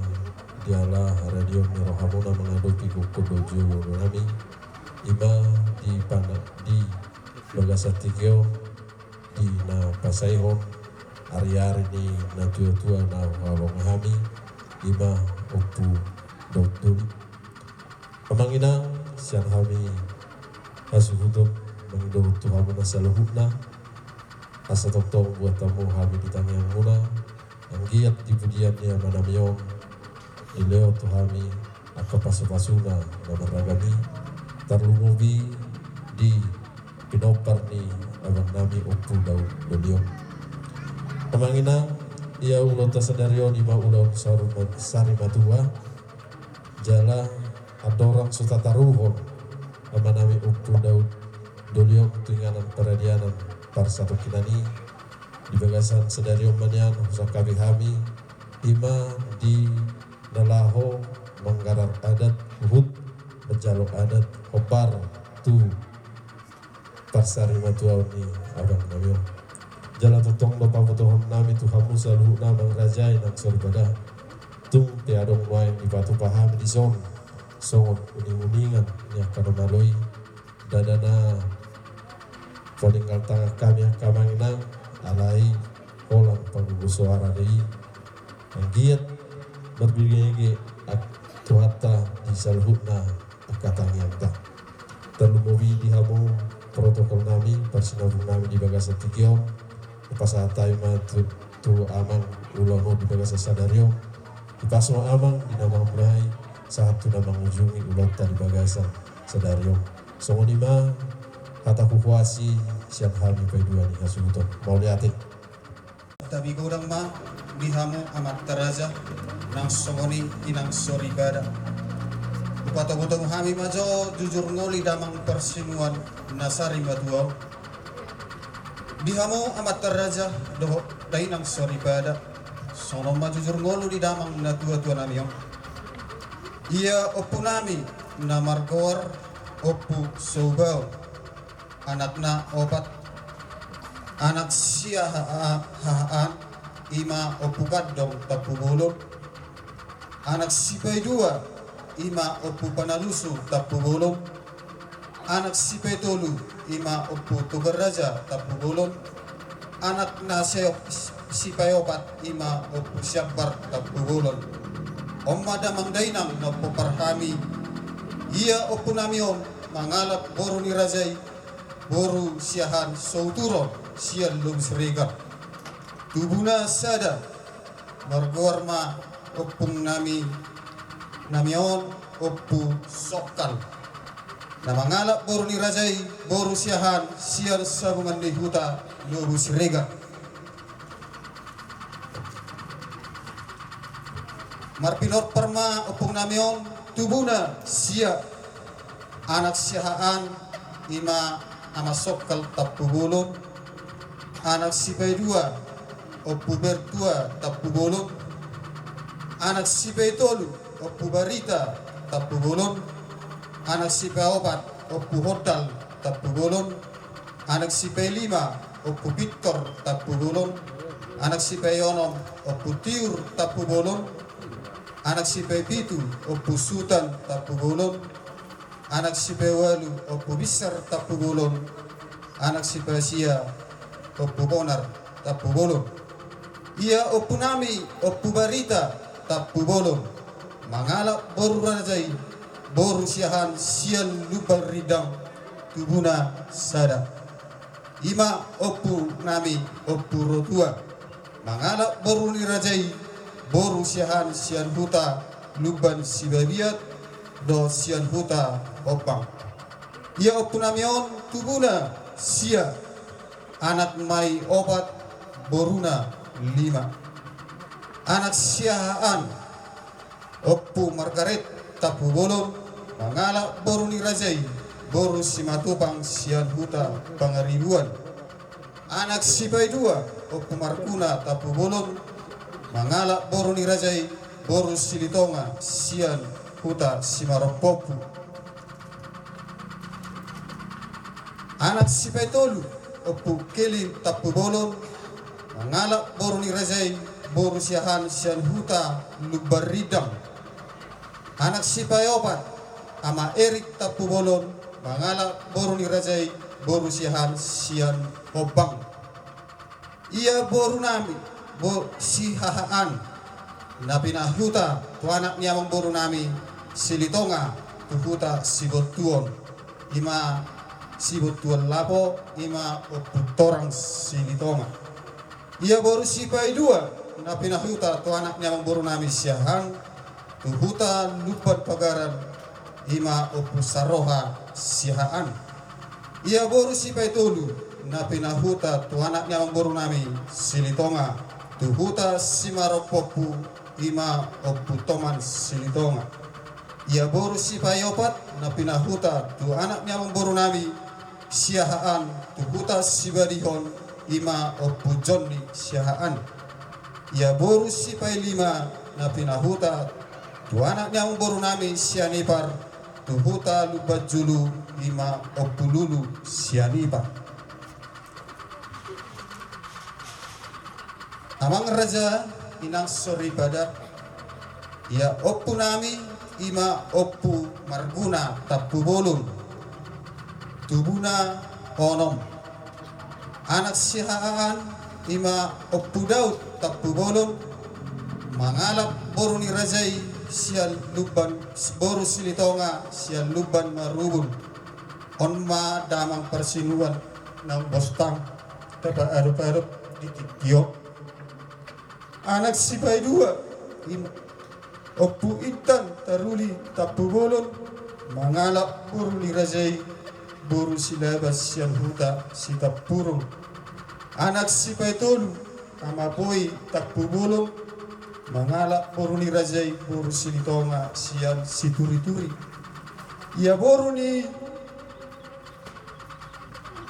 diala haradion ni rohamuna mangadopi gokhon dohot juonami. Ima di pana di bagasan tingki on, di na pasaehon ariari ni natuatua na huhalongi hami, ima Ompu Daud Doli. Amang inang, sian hami hasuhuton mangido tu hamuna saluhutna, asa tongtong buat hamu hami di tangiangmuna, anggiat di pudian ni amanami on dilehon tu hami angka pasupasuna na marragam i, tarlumobi di pinompar ni abangnami Ompu Daud Doli on. Amang inang, ia ulaonta sadari on ima ulaon sari, sarimatua, jala andorang so tataruhon amanami Ompu Daud Doli on tu inganan paradianan parsatongkinan i, di bagasan sadari on ma nian husangkapi hami, ima di na laho manggarar adat huhut manjalo adat hombar tu parsarimatuaon ni abangnami on. Jala tongtong do pabotohonnami tu hamu saluhutna amang raja inang soripada. Tung pe adong nuaeng dipatupa hami dison songon uninguningan ni angka na malo i, ndada na paling tangan hami angka amang inang, alai holan pagogo soara do i. Anggiat marbege-bege Tuhanta di saluhutna angka tangiangta. Tarlumobi di hamu protokolnami, parsinabungnami di bagasan tingki on, hupasahat hami ma tu, tu amang ulaon on di bagasan sadari on. Hipas ma amang di na mamulai sahat tu na mangujungi ulaonta di bagasan sadari on. Songon i ma hata huhuasi sian hami paidua ni hasuhuton. Mauliate. Tabi godang ma di hamu amanta raja, nang songon i inang soripada. Hupatogutogu hami ma jo jujur ngolu i damang parsinuan na sarimatua on. Di hamu amanta raja dohot da inang soripada, songon ma jujur ngolu di damang natuatuanami on. Ia ompunami na margoar Ompu Soubau, anakna opat, anak sihahaan, i ma Ompu Gandong Tampubolon. Anak sipaidua i ma Ompu Panalusu Tampubolon. Anak sipaitolu i ma Ompu Toga Raja Tampubolon. Anak na se-, sipaiopat i ma Ompu Siambar Tampubolon. On ma damang dainang na pomparan hami. Ia ompunami on mangalap boru ni raja i, boru Siahaan Souturon sian Lobu Siregar. Tubuna sada, margoar ma ompungnami, nami on Ompu Sokkal, na mangalap boru ni raja i, boru Siahaan sian Sabungan ni Huta, Lobu Siregar. Marpinompar ma ompungnami on, tubuna sia. Anak Siahaan i ma Ama Sokkal Tampubolon. Anak sipaidua Ompu Bertua Tampubolon. Anak sipaitolu Ompu Barita Tampubolon. Anak sipaopat Ompu Hondal Tampubolon. Anak sipailima Ompu Pintor Tampubolon. Anak sipaionom Ompu Tiur Tampubolon. Anak sipaipitu Ompu Sutan Tampubolon. Anak sipaiualu Ompu Binsar Tampubolon. Anak sipasia Ompu Bonar Tampubolon. Ia ompunami Ompu Barita Tampubolon mangalap boru raja i, boru Siahaan sian Lumban Rindang, tubuna sada. I ma ompunami Ompu Rotua mangalap boru ni raja i, boru Siahaan sian Huta Lumban Sibabiat dohot sian Huta Hombang. Ia ompunami on tubuna sia. Anak ma i opat, boruna lima. Anak Siahaan, Ompu Margaret Tampubolon, mangalap boru ni raja i, boru Simatupang sian Huta Pangaribuan. Anak sipaidua Ompu Marguna Tampubolon, mangalap boru ni raja i, boru Silitonga sian Huta Simarompuompu. Anak sipaitolu Ompu Kelin Tampubolon, mangalap boru ni raja i, boru Siahaan sian Huta Lumban Rindang. Anak sipaiopat Ama Erik Tampubolon, mangalap boru ni raja i, boru Siahaan sian Hombang. Ia borunami, bo-, Siahaan, na pinahuta tu anak ni amangborunami Silitonga tu Huta Sibontuon, i ma Sibontuon Lapo, i ma Ompu Torang Silitonga. Ia boru sipaidua na pinahuta tu anak ni amangborunami Siahaan tu Huta Lumban Pagaran, i ma Ompu Saroha Siahaan. Ia boru sipaitolu na pinahuta tu anak ni amangborunami Silitonga tu Huta Simarompuompu, i ma Ompu Toman Silitonga. Ia boru sipaiopat na pinahuta tu anak ni amangborunami Siahaan tu Huta Sibalihon, i ma Ompu Jonni Siahaan. Ia boru sipailima na pinahuta tu anak ni amangborunami Sianipar tu Huta Lumbanjulu, i ma Ompu Lulu Sianipar. Amang raja, inang soripada, ia ompunami i ma Ompu Marguna Tampubolon, tubuna onom. Anak Siahaan i ma Ompu Daud Tampubolon, mangalap boru ni raja i sian Lumban, boru Silitonga sian Lumban Marubun. On ma damang parsinuan naung bostang tapaarup-arup di tingki on. Anak sipaidua i ma Ompu Intan Taruli Tampubolon, mangalap boru ni raja i, boru Silaba sian Huta Sitampurung. Anak sipaitolu Ama Poi Tampubolon, mangalap boru ni raja i, boru Silitonga sian Siturituri. Ia boru ni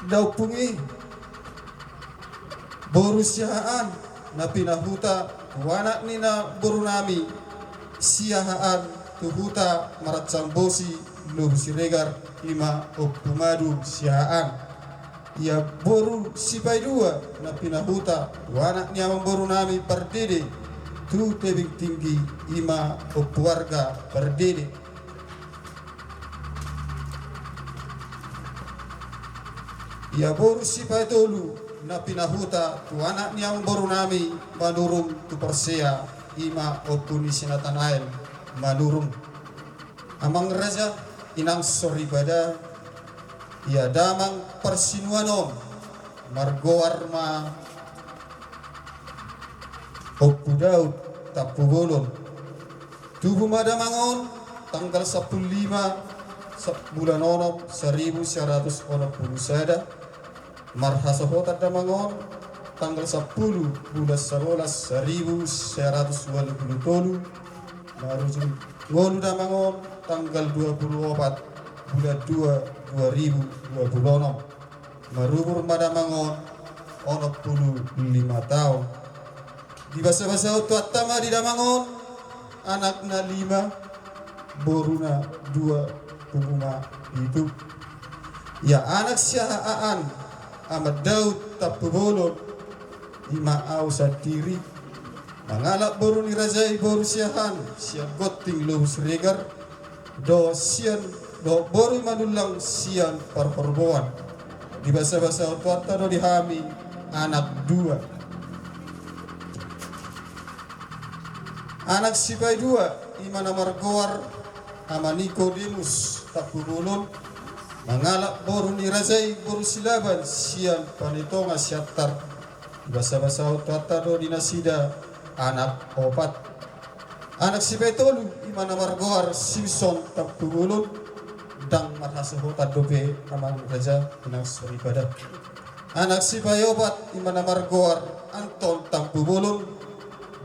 daompung i, boru Siahaan, na pinahuta tu anak ni amangborunami Siahaan tu Huta Maransambosi, Lobu Siregar, i ma Ompu Madu Siahaan. Ia boru sipaidua na pinahuta tu anak ni amangboru nami Pardede tu tebing tinggi, i ma Ompu Arga Pardede. Ia boru sipaitolu na pinahuta tu anak ni amangboru nami Manurung tu Porsea, i ma Ompu ni si Natanael Manurung. Amang raja, inang soripada, ia damang parsinuan on margoar ma Ompu Daud Tampubolon. Tubu ma damang on tanggal sampulu lima sa-, bulan onom saribu sia ratus onom pulu sada. Marhasohotan damang on tanggal sampulu bulan sabolas saribu sia ratus ualu pulu tolu. Marujung ngolu damang on tanggal dua pulu opat bulan dua dua ribu dua pulu onom. Marumur ma damang on onom pulu lima taon. Dibasabasahon Tuhanta ma di damang on anakna lima, boruna dua, pungu ma pitu. Ia anak sihahaan Amang Daud Tampubolon, i ma au sandiri, mangalap boru ni raja i boru Siahaan sian Gonting Lobu Siregar, dohot sian, dohot boru Manullang sian Parhorboan. Dibasabasahon Tuhanta do di hami anak dua. Anak sipaidua, i ma na margoar Ama Nikodemus Tampubolon, mangalap boru ni raja i boru Silaban sian Panetonga Siantar. Dibasabasahon Tuhanta do di nasida anak opat. Anak sipaitolu, i ma na margoar Simson Tampubolon, ndang marhasohotan dope amang raja, inang soripada. Anak sipaiopat, i ma na margoar Anton Tampubolon,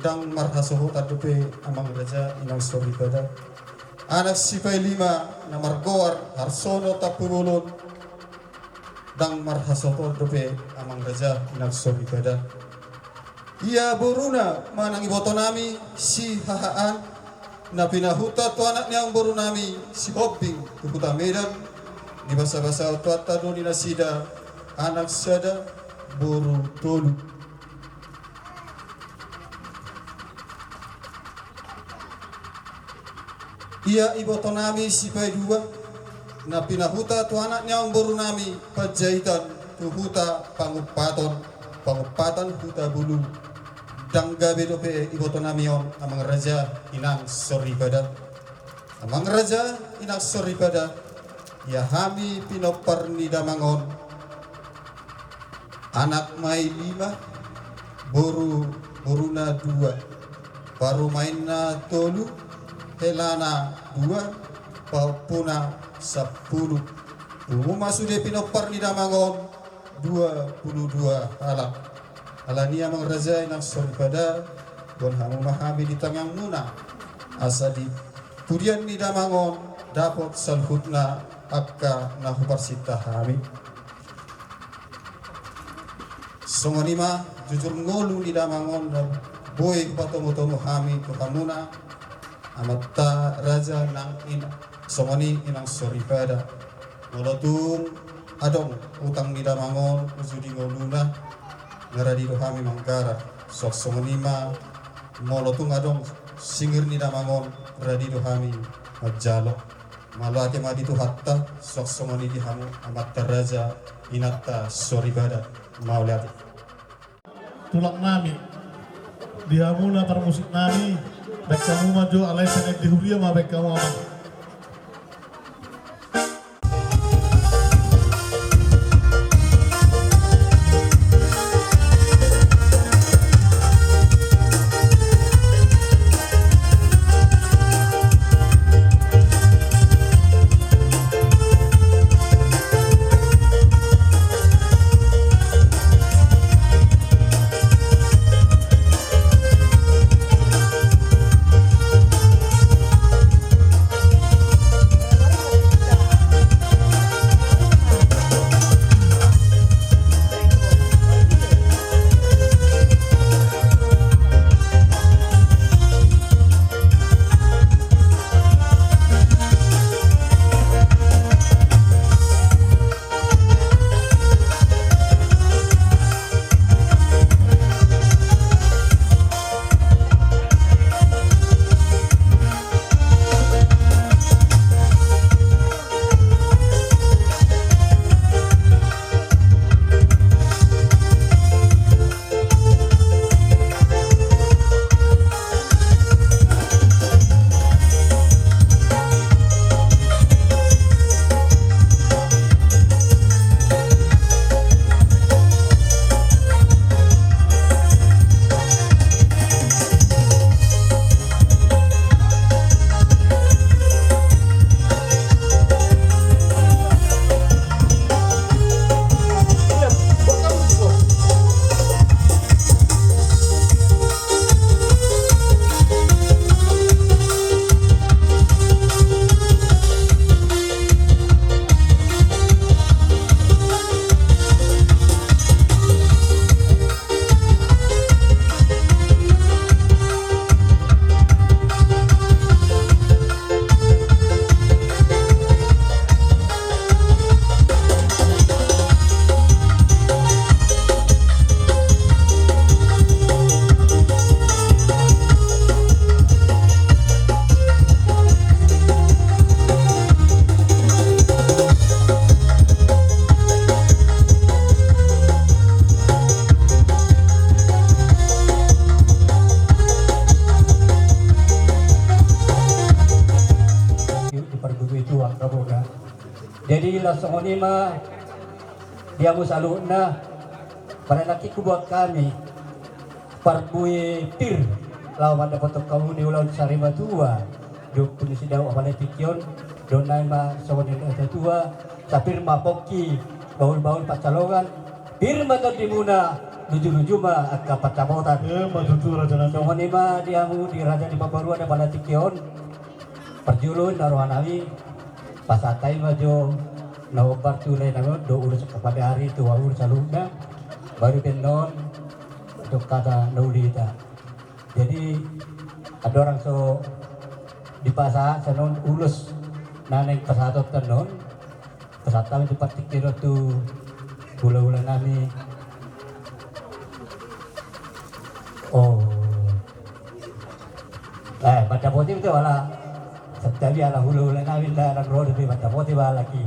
ndang marhasohotan dope amang raja, inang soripada. Anak sipailima na margoar Harsono Tampubolon, ndang marhasohotan dope amang raja, inang soripada. Ia boruna manang iboto nami Sihahaan na pinahuta tu anak ni amangboru nami Sihombing tu Huta Medan. Dibasabasahon Tuhanta do di nasida anak sada, boru tolu. Ia iboto nami sipaidua na pinahuta tu anak ni amangboru nami Panjaitan tu Huta Pangumpaton, Pangumpaton Huta Bulu. Ndang gabe dope iboto nami on, amang raja, inang soripada. Amang raja, inang soripada, ia hami pinompar ni damang on, anak ma i lima, boru, boruna dua, parumaenna tolu, helana dua, pahompuna sampulu. Pungu ma sude pinompar ni damang on dua pulu dua halak. Alani i, amang raja, inang soripada, boan hamu ma hami di tangiangmuna, asa di pudian ni damang on dapot saluhutna angka na huparsinta hami. Songon i ma jujur ngolu ni damang on na boi hupatomutomu hami tu hamuna, amanta raja nang ina, songon i, inang soripada. Molo tung adong utang ni damang on uju di ngoluna, nga radi do hami manggarar. Suang songon i ma, molo tung adong singir ni damang on, radi do hami manjalo. Mauliate ma di Tuhanta, suang songon i di hamu amanta raja, inanta soripada. Mauliate. Tulang nami, di hamuna parmusik nami, baen hamu ma jo, alai sangap di huria ma baen hamu, amang. Songon i ma di hamu saluhutna, manangkihon buat hami parbue pir laho mandapothon hamu di ulaon sarimatua. Di ompu ni si Daud apala tingki on, dohononnami ma songon nidok ni natuatua, sai pir ma pongki, bahulbahul pansalongan, pir ma tondimuna, lujuluju ma angka pansamotan. Songon i ma di hamu di raja ni pamoruon apala tingki on. Parjolo na rohanami pasahat hami ma jo na hombar tu laenami on dohot ulos angka paniari tu hamu saluhutna, baru pe annon adong hata na uli hita. Jadi andorang so dipasahat sian on ulos na naeng pasahatonta annon, pasahat hami tu partingkian on tu hulahulanami. O, mandapothon pe ala, santabi ala hulahulanami na naeng ro dope mandapothon pe ala i.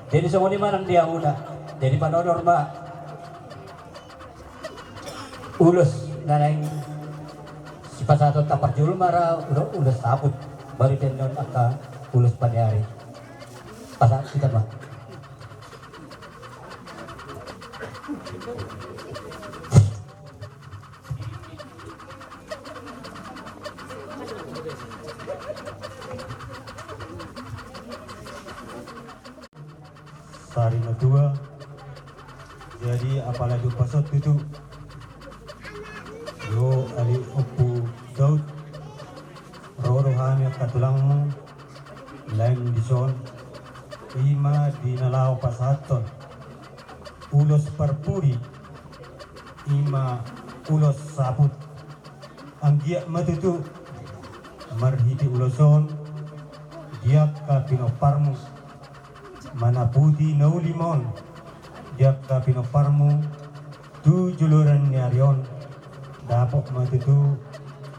Jadi songon i ma nang di hamuna. Jadi panormar ma ulos na naeng sipasahatonta. Parjolo ma ra ulos saput, baru pe annon angka ulos paniari. Pasahat hita ma. Sarimatua. Jadi apala dipasahat tutu, jo ale Ompu Daud, ro do hami angka tulangmu laem dison, i ma di na laho pasahathon ulos parpudi, i ma ulos saput. Anggiat ma tutu marhite ulos on di angka pinomparmu, manaputi na uli ma on di angka pinomparmu tu joloan ni ari on. Dapot ma tutu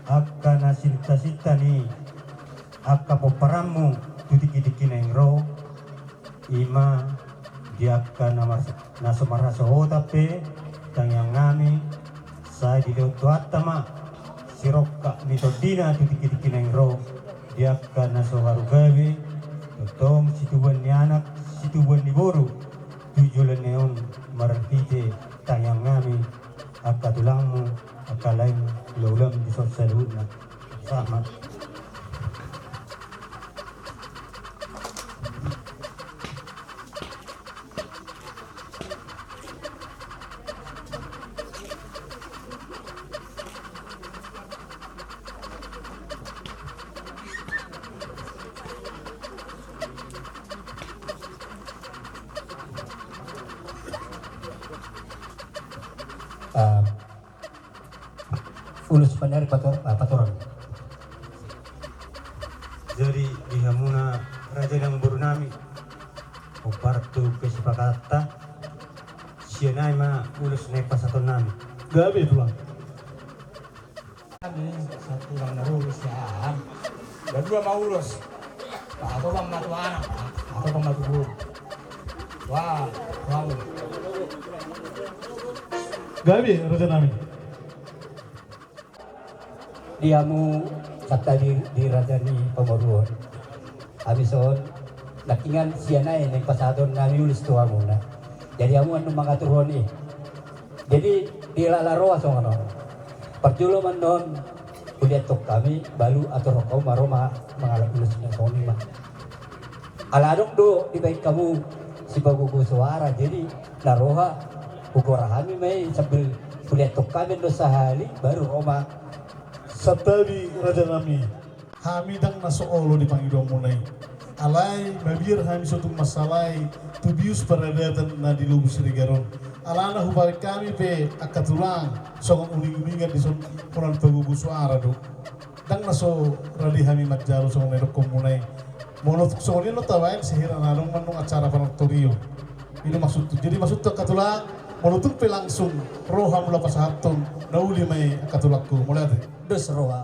angka na sintasinta ni angka pomparanmu tu tingkitingki naeng ro. I ma di angka na mar-, na so marhasohotan pe tangiangannami, sai dilehon Tuhanta ma sirongkap ni tondina tu tingkitingki naeng ro, di angka na so haru gabe, tongtong situbuan ni anak, situbuan ni boru, tu joloan ni ari on marhite tangiangannami, angka tulangmu, angka laeng, hulahulamu dison saluhutna. Selamat. Ah, ulos paniari pator-, ah, patoran. Jadi di hamuna raja nang borunami, hombar tu kesepakatanta, sian i ma ulos na pasahatonnami. Gabe tulang. Kami satu tulang na boru sian. Dua ma ulos. Pasahaton ma tu anak, pasahaton ma tu boru. Wah, wah. Gabe rajanami. Di hamu santabi di raja ni pamoruon. Hami son nangkiningan sian i naeng pasahatonnami ulos tu hamuna. Jadi hamu annon mangaturhon i. Jadi dilala roha songon on. Parjolo ma annon huliathon hami, baru aturhon hamu ma ro ma mangalap ulos na songon i ma. Ala adong do dibahen hamu sipagogo soara, jadi na roha hugora hami ma i sambil huliathon hami annon sahali, baru ro ma. Santabi rajanami. Hami ndang na so olo di pangidoanmuna i. Alai mabiar hami so tung mansalai tu bius paradaton na di Lobu Siregar on. Alana huparik hami pe angka tulang songon uninguningan dison, holan pagogo soara do. Ndang na so rade hami manjalo songon na nidokmuna i. Molo tung songon i annon tabaen, sahira na adong ma annon acara panortorion. I do maksudhu. Jadi maksudhu angka tulang, molo tung pe langsung ro hamu laho pasahathon na uli ma i angka tulangku. Mauliate. Dos roha.